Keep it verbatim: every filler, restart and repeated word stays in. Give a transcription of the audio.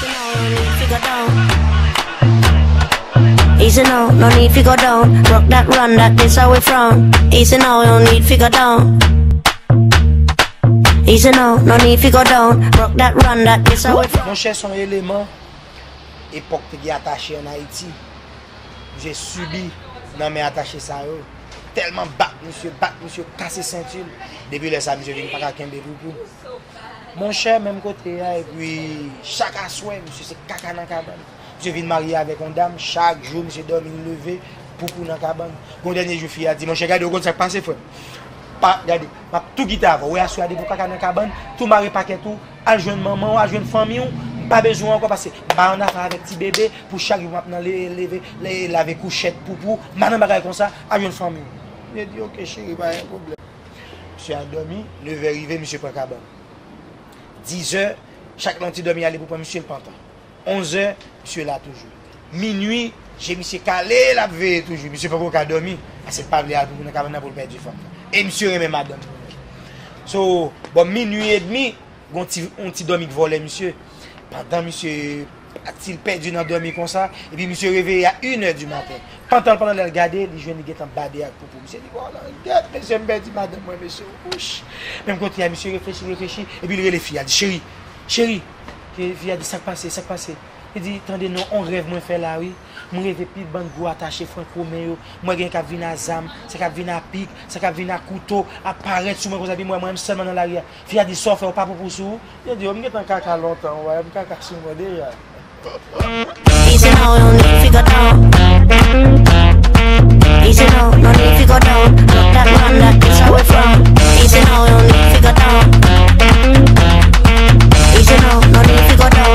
Easy now, no need fi go down. Easy now, no need fi go down. Rock that, run that, this how we from. Easy now, no need fi go down. Easy now, no need fi go down. Rock that, run that, this how we from. Monchè, se yon eleman epòk te gen atache ann Ayiti. Misye sibi nan men atache sa yo. Tèlman bat misye, bat misye, kase senti l. Depi lè sa, misye vin pa ka kenbe poupou. Monchè, menm kote a, epi chak aswè, misye se kaka nan kabann. Misye vin marye avèk yon dam, chak jou, misye dòmi, l leve, poupou nan kabann. Gon dènye jou, fi a di, monchè, gade, ou konn sa k pase, frè m? Pa, gade, m ap tou kite avè w. Wè aswè a, depi w kaka nan kabann, tou mare pakèt ou, al jwenn manman w, al jwenn fanmi w. M pa bezwen w ankò, paske m pa annafè avèk ti bebe, pou chak jou m ap nan le-, leve, le-, lave kouchèt, poupou, m pa nan bagay konsa, al jwenn fanmi w. Misye di, oke, cheri, pa gen pwoblèm. Misye al dòmi, nevè rive, misye pran kabann. Dizè, chak lè yon ti dòmi ale pou pran misye, l pantan. Onzè, misye la toujou. Minui, je misye kale, l ap veye toujou. Misye poko ka dòmi. Paske l pa vle al pou nan kabann nan pou l pèdi fanm nan. E misye renmen madanm li. So, bò minui edmi, gon ti, yon ti dòmi k vòlè misye. Pandan misye pati, l pèdi nan dòmi konsa, epi misye reveye a inè di maten. Pantan, pandan lè l gade, li jwenn li gentan bade ak poupou. Misye di, bon, nan gèt, mesye, m pèdi madanm mwen, mesye, wouch. Menm kote a, misye reflechi, reflechi, epi l rele fi a, di, cheri, cheri. Fi a di, sa k pase, sa k pase? Li di, tande non, on rèv mwen fè la, wi. M reve pil bann gwo atache frank women yo. M wè gen k ap vin a zam, sa k ap vin a pik, sa k ap vin a kouto, ap parèt sou mwen konsa, epi m wè mwen menm sèlman nan lari a. Fi a di, sa w fè, w pa poupou sou ou? Yo di, yo, m gentan kaka lontan, w wè, m kaka sou mwen deja. Easy now, no need fi go down. Easy now, no need fi go down. Rock that, run that, this how we from. Easy now, no need fi go down. Easy now, no need fi go down.